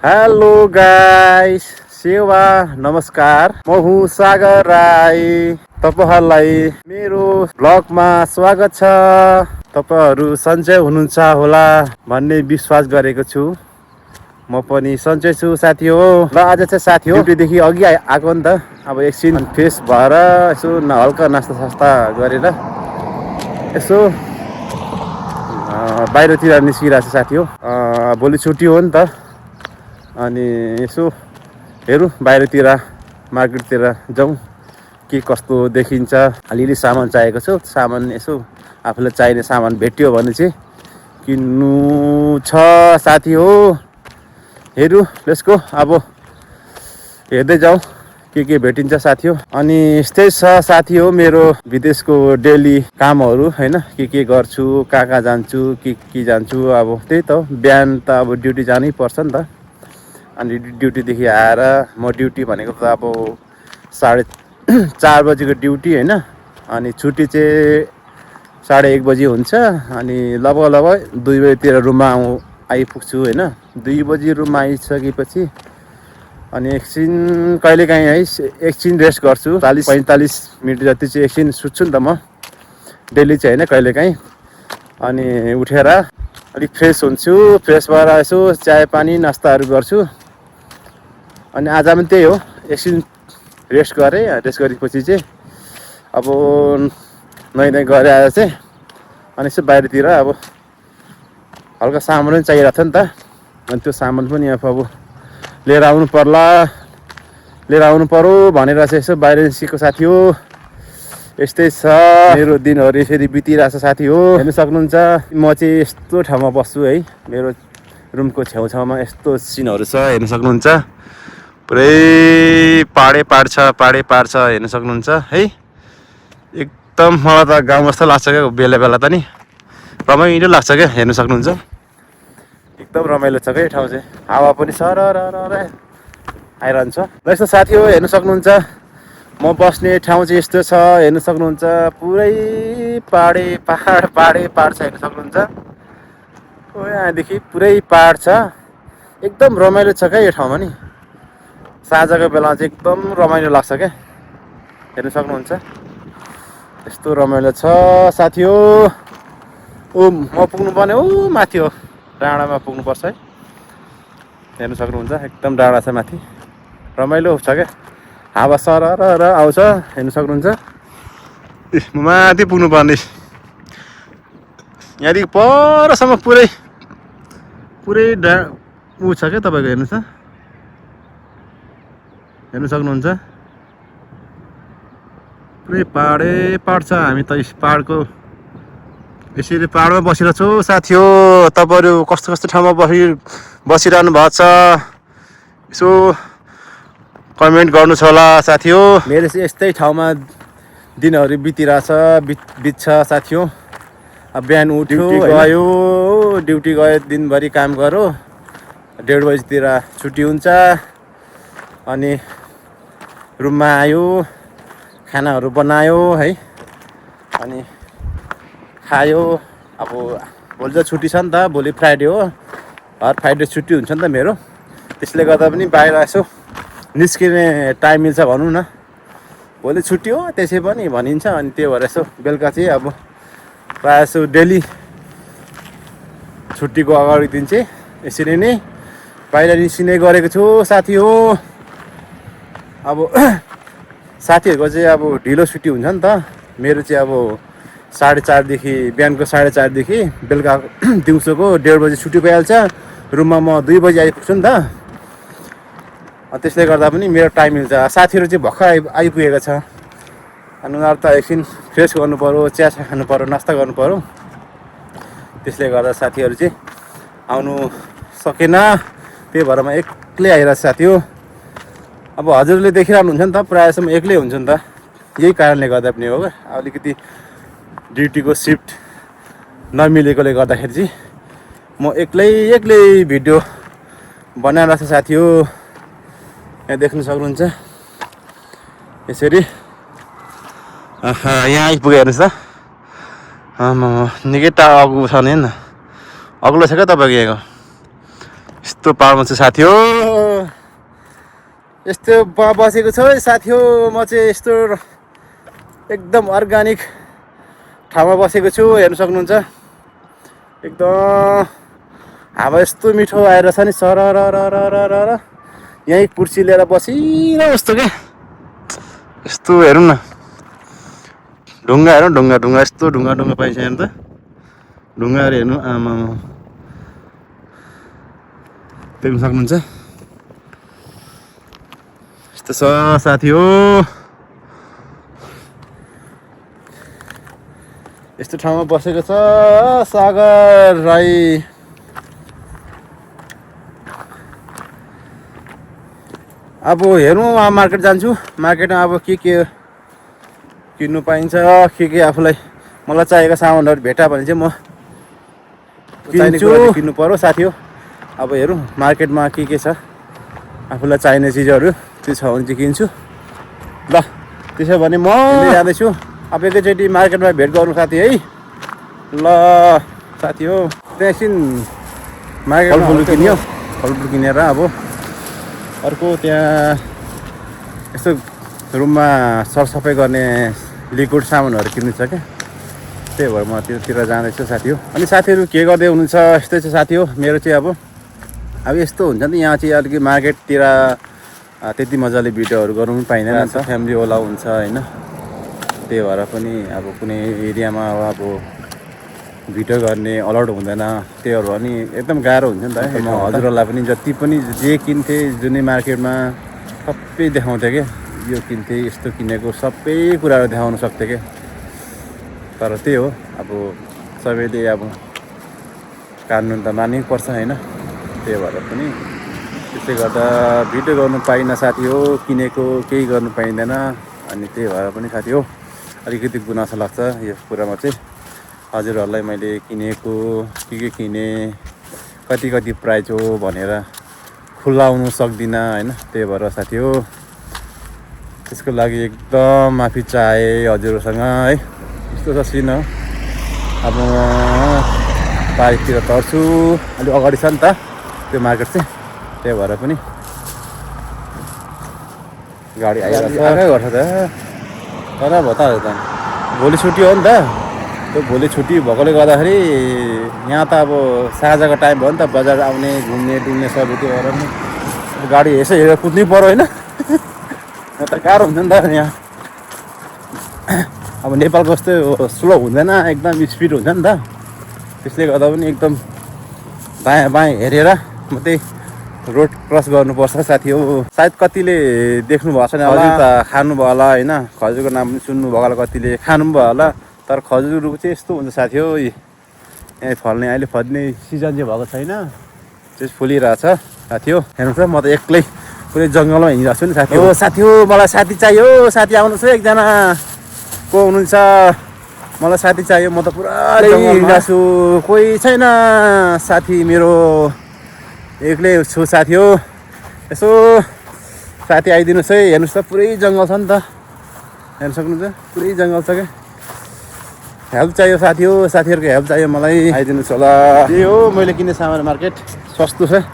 Hello guys, सेवा नमस्कार। म हुँ सागर राई। तपाईहरुलाई मेरो ब्लगमा स्वागत छ। तपाईहरु सन्चै हुनुहुन्छ होला भन्ने विश्वास गरेको छु। म पनि सन्चै छु साथी हो। ल आज चाहिँ साथी हो ड्युटीदेखि अघि आएको नि त। अब एकछिन फ्रेस भएर यसो हल्का नास्ता सास्ता गरेर यसो बाहिरतिर निस्किरहेको छु साथी हो। भोलि छुट्टी हो नि त। अनि यसो हेरौँ बाहिरतिर मार्केटतिर जाउँ के कस्तो देखिन्छ। अलिअलि सामान चाहिएको छ। सामान यसो आफूलाई चाहिने सामान भेट्यो भने चाहिँ किन्नु छ साथी हो। हेरौँ लेट्स गो। अब हेर्दै जाउँ के भेटिन्छ साथी हो। अनि यस्तै छ साथी हो मेरो विदेशको डेली कामहरू हैन। के गर्छु, कहाँ जान्छु, के जान्छु। अब त्यही त हो, बिहान त अब ड्युटी जानै पर्छ नि त। अनि ड्युटीदेखि आएर म ड्युटी भनेको त अब 4:30 बजीको ड्युटी हैन। अनि छुट्टी चाहिँ 1:30 बजी हुन्छ। अनि लगभग 2 बजीतिर रुममा आइपुग्छु हैन। 2 बजी रुममा आइसकेपछि अनि एकछिन कहिलेकाहीँ है एकछिन रेस्ट गर्छु। 45 मिनट जति चाहिँ एकछिन सुत्छु नि त म डेली चाहिँ हैन, कहिलेकाहीँ। अनि उठेर अलिक फ्रेस हुन्छु। फ्रेस भएर यसो चाय पानी नास्ताहरू गर्छु। अनि आज पनि त्यही हो, एकछिन रेस्ट गरेँ। रेस्ट गरेपछि चाहिँ अब नुहाइ गरेर आएर चाहिँ अनि यसो बाहिरतिर अब हल्का सामान पनि चाहिरहेको थियो नि त। अनि त्यो सामान पनि अब लिएर आउनु पर्यो भनेर चाहिँ यसो बाहिर निस्केको साथी हो। यस्तै छ मेरो दिनहरू, यसरी बितिरहेको छ साथी हो। हेर्नु सक्नुहुन्छ म चाहिँ यस्तो ठाउँमा बस्छु है। मेरो रुमको छेउछाउमा यस्तो सिनहरू छ, हेर्नु सक्नुहुन्छ। पुरै पाहाड छ हेर्नु सक्नुहुन्छ है। एकदम मलाई त गाउँ जस्तो लाग्छ क्या बेला बेला त नि। रमाइलो लाग्छ क्या, हेर्नु सक्नुहुन्छ। एकदम रमाइलो छ क्या ठाउँ चाहिँ। हावा पनि सरर आइरहन्छ। ल यस्तो साथी हो हेर्नु सक्नुहुन्छ। म बस्ने ठाउँ चाहिँ यस्तो छ, हेर्नु सक्नुहुन्छ। पुरै पाहाड छ, हेर्नु सक्नुहुन्छ। यहाँदेखि पुरै पाहाड छ। एकदम रमाइलो छ क्या यो ठाउँमा नि। साँझको बेलामा चाहिँ एकदम रमाइलो लाग्छ क्या, हेर्नु सक्नुहुन्छ। यस्तो रमाइलो छ साथी हो। म पुग्नुपर्ने माथि हो, डाँडामा पुग्नुपर्छ है। हेर्नु सक्नुहुन्छ एकदम डाँडा छ माथि। रमाइलो छ क्या, हावा सरर आउँछ, हेर्नु सक्नुहुन्छ। म माथि पुग्नुपर्ने, यहाँदेखि परसम्म पुरै छ क्या तपाईँको। हेर्नुहोस् त, हेर्नु सक्नुहुन्छ। पुरै पाहाड छ। हामी त पाहाडको यसरी पाहाडमा बसिरहेको छु साथी हो। तपाईँहरू कस्तो ठाउँमा बसिरहनु भएको छ यसो कमेन्ट गर्नु छ होला साथी हो। मेरो चाहिँ यस्तै ठाउँमा दिनहरू बित्छ साथी हो। अब बिहान उठ्यो, ड्युटी गयो, दिनभरि काम गऱ्यो। 1:30 बजीतिर छुट्टी हुन्छ। अनि रुममा आयो, खानाहरू बनायो है। अनि खायो। अब भोलि त छुट्टी छ नि त, भोलि फ्राइडे हो। हर फ्राइडे छुट्टी हुन्छ नि त मेरो। त्यसले गर्दा पनि बाहिर यसो निस्किने टाइम मिल्छ भनौँ न। भोलि छुट्टी हो त्यसै पनि भनिन्छ। अनि त्यो भएर यसो बेलुका चाहिँ अब प्रायः जसो डेली छुट्टीको अगाडि दिन चाहिँ यसरी नै बाहिर निस्किने गरेको छु साथी हो। अब साथीहरूको चाहिँ अब ढिलो छुट्टी हुन्छ नि त। मेरो चाहिँ अब 4:30 देखि, बिहानको 4:30 देखि बेलुका दिउँसोको 1:30 बजी छुट्टी भइहाल्छ। रुममा म 2 बजी आइपुग्छु नि त। त्यसले गर्दा पनि मेरो टाइम मिल्छ। साथीहरू चाहिँ भर्खर आइपुगेको छ। अनि उनीहरू त एकछिन फ्रेस गर्नु पऱ्यो, चिया खानु पऱ्यो, नास्ता गर्नु पऱ्यो। त्यसले गर्दा साथीहरू चाहिँ आउनु सकेन। त्यही भएर म एक्लै आइरहेको साथी हो। अब हजुरले देखिरहनुहुन्छ नि त, प्रायः जस्तो म एक्लै हुन्छु नि त। यही कारणले गर्दा पनि हो क्या, अलिकति ड्युटीको सिफ्ट नमिलेकोले गर्दाखेरि चाहिँ म एक्लै भिडियो बनाइरहेको छु साथी हो। यहाँ देख्न सक्नुहुन्छ यसरी। यहाँ आइपुग्यो हेर्नुहोस् त। निकै टाढो अग्लो छ नि, अग्लो छ क्या तपाईँको यहाँको। यस्तो यस्तो पाहाडमा चाहिँ साथी हो यस्तो बसेको छ है साथी हो। म चाहिँ यस्तो एकदम अर्ग्यानिक ठाउँमा बसेको छु। हेर्नु सक्नुहुन्छ एकदम हावा यस्तो मिठो आएर छ नि सरर यहीँ कुर्सी लिएर बसिरह जस्तो क्या। यस्तो हेरौँ न ढुङ्गा हेरौँ ढुङ्गा यस्तो ढुङ्गा पाइन्छ यहाँ त ढुङ्गाहरू हेर्नु आमा देख्नु सक्नुहुन्छ यस्तो छ साथी हो। यस्तो ठाउँमा बसेको छ सागर राई। अब हेरौँ मार्केट जान्छु। मार्केटमा अब के किन्नु पाइन्छ के आफूलाई मलाई चाहिएको सामानहरू भेटा भने चाहिँ म किन्नु पर्यो साथी हो। अब हेरौँ मार्केटमा के छ आफूलाई चाहिने चिजहरू त्यो छ भने चाहिँ किन्छु ल। त्यसो भने म जाँदैछु अब एकैचोटि मार्केटमा भेट गर्नु साथी है ल साथी हो। त्यहाँ एकछिन मार्केटमा फलफुल किनेर अब अर्को त्यहाँ यस्तो रुममा सरसफाइ गर्ने लिक्विड सामानहरू किन्नु छ क्या। त्यही भएर म त्योतिर जाँदैछु साथी हो। अनि साथीहरू के गर्दै हुनुहुन्छ यस्तै छ साथी हो। मेरो चाहिँ अब यस्तो हुन्छ नि यहाँ चाहिँ अलिकति मार्केटतिर त्यति मजाले भिडियोहरू गर्नु पनि पाइँदैन त फ्यामिली होला हुन्छ होइन। त्यही भएर पनि अब कुनै एरियामा अब भिडियो गर्ने अलर्ट हुँदैन त्योहरू अनि एकदम गाह्रो हुन्छ नि त। म हजुरहरूलाई पनि जति पनि जे किन्थेँ जुनै मार्केटमा सबै देखाउँथेँ क्या। यो किन्थेँ यस्तो किनेको सबै कुराहरू देखाउन सक्थेँ क्या। तर त्यही हो अब सबैले अब कानुन त मान्नुपर्छ होइन। त्यही भएर पनि त्यसले गर्दा भिडियो गर्नु पाइनँ साथी हो। किनेको केही गर्नु पाइँदैन अनि त्यही भएर पनि साथी हो अलिकति गुनासो लाग्छ यो कुरामा चाहिँ। हजुरहरूलाई मैले किनेको के किने कति प्राइस हो भनेर खुलाउनु सक्दिनँ होइन। त्यही भएर साथी हो त्यसको लागि एकदम माफी चाहे हजुरहरूसँग है। यस्तो छ सिन अब म बाइकतिर तर्छु अलिक अगाडि छ नि त त्यो मार्केट चाहिँ। त्यही भएर पनि गाडी आइरहेको गर्छ त तर भताहरू त भोलि छुट्टी हो नि त। त्यो भोलि छुट्टी भएकोले गर्दाखेरि यहाँ त अब साँझको टाइम भयो नि त बजार आउने घुम्ने डुल्ने सबै त्यो भएर पनि गाडी यसो हेरेर कुद्नै पऱ्यो होइन। त गाह्रो हुन्छ नि त यहाँ अब नेपालको जस्तो स्लो हुँदैन एकदम स्पिड हुन्छ नि त। त्यसले गर्दा पनि एकदम दायाँ बायाँ हेरेर मात्रै रोड क्रस गर्नुपर्छ साथी हो। सायद कतिले देख्नु भएको छैन होला त खानुभयो होला होइन। खजुरको नाम पनि सुन्नुभयो होला कतिले खानु पनि भयो होला। तर खजुरको चाहिँ यस्तो हुन्छ साथी हो यहाँ फल्ने अहिले फल्ने सिजन चाहिँ भएको छैन त्यो फुलिरहेछ साथी हो। हेर्नुहोस् त म त एक्लै पुरै जङ्गलमा हिँडिरहेको छु नि साथी हो। साथी हो मलाई साथी चाहियो साथी आउनुहोस् है एकजना को हुनुहुन्छ मलाई साथी चाहियो। म त पुरा हिँडिरहेको छु कोही छैन साथी मेरो एक्लै छु साथी हो। यसो साथी आइदिनुहोस् है। हेर्नुहोस् त पुरै जङ्गल छ नि त हेर्नु सक्नुहुन्छ पुरै जङ्गल छ क्या। हेल्प चाहियो साथी हो साथीहरूको हेल्प चाहियो मलाई आइदिनुहोस् होला। त्यही हो मैले किने सामान मार्केट सस्तो छ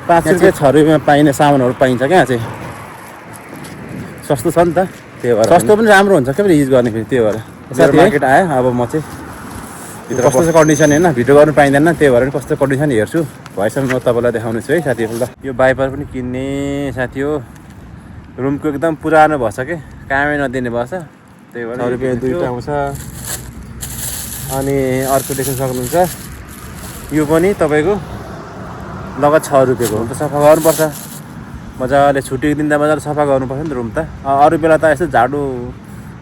5 रुपियाँ 6 रुपियाँमा पाइने सामानहरू पाइन्छ क्या चाहिँ सस्तो छ नि त। त्यही भएर सस्तो पनि राम्रो हुन्छ क्या युज गर्ने फेरि। त्यही भएर साथी मार्केट आयो अब म चाहिँ भित्र कस्तो छ कन्डिसन होइन भिडियो गर्नु पाइँदैन। त्यही भएर कस्तो कन्डिसन हेर्छु भएसम्म म तपाईँलाई देखाउने छु है साथी हो। ल यो वाइपर पनि किन्ने साथी हो। रुमको एकदम पुरानो भएछ कि कामै नदिने भएछ त्यही भएर 6 रुपियाँ दुईवटा आउँछ। अनि अर्को देख्न सक्नुहुन्छ यो पनि तपाईँको लगत 6 रुपियाँको हो। त सफा गर्नुपर्छ मजाले छुट्टीको दिन त मजाले सफा गर्नुपर्छ नि त रुम त। अरू बेला त यस्तो झाडु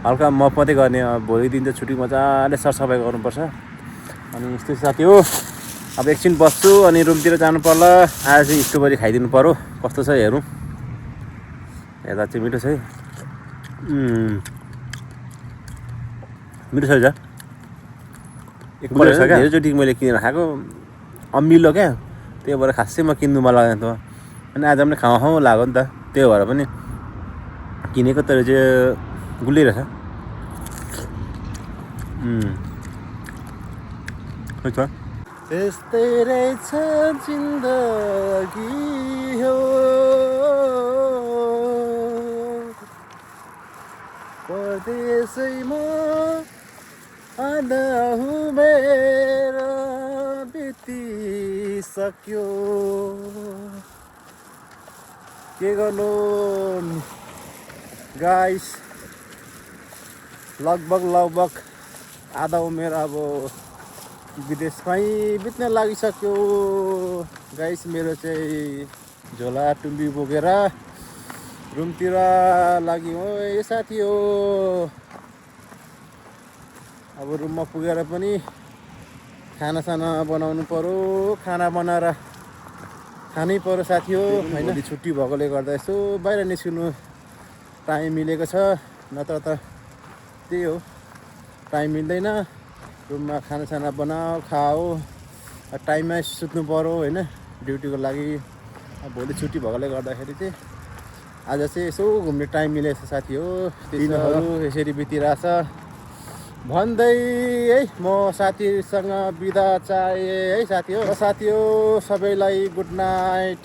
हल्का मप मात्रै गर्ने भोलिको दिन त छुट्टी मजाले सरसफाइ गर्नुपर्छ। अनि यस्तो साथी हो अब एकछिन बस्छु अनि रुमतिर जानु पर्ला। आज चाहिँ स्ट्रबेरी खाइदिनु पऱ्यो कस्तो छ हेरौँ। हेर्दा चाहिँ मिठो छ है मिठो छ एकपल्ट धेरैचोटि मैले किनेर खाएको अमिलो क्या। त्यही भएर खासै म किन्नु मन लाग्दैन त अनि आज पनि खाउँ लाग्यो नि त। त्यही भएर पनि किनेको तर चाहिँ गुलियो रहेछ। यस्तै रहेछ जिन्दगी हो परदेशैमा आधा उमेर बितिसक्यो के गर्नु गाइस लगभग आधा उमेर अब विदेशमै बित्न लागिसक्यो गाइस मेरो चाहिँ झोला टुम्बी बोकेर रुमतिर लाग्यो ए साथी हो अब रुममा पुगेर पनि खानासाना बनाउनु पर्यो खाना बनाएर खानै पर्यो साथी हो हैन छुट्टी भएकोले गर्दा यसो बाहिर निस्किनु टाइम मिलेको छ नत्र त त्यही हो टाइम मिल्दैन रुममा खानासाना बनाऊ खाऊ टाइममै सुत्नु पर्यो हैन ड्युटीको लागि भोलि छुट्टी भएकोले गर्दाखेरि चाहिँ आज चाहिँ यसो घुम्ने टाइम मिलेछ साथी हो दिनहरू यसरी बितिरहेछ भन्दै है म साथीसँग बिदा चाहे है साथी हो सबैलाई गुड नाइट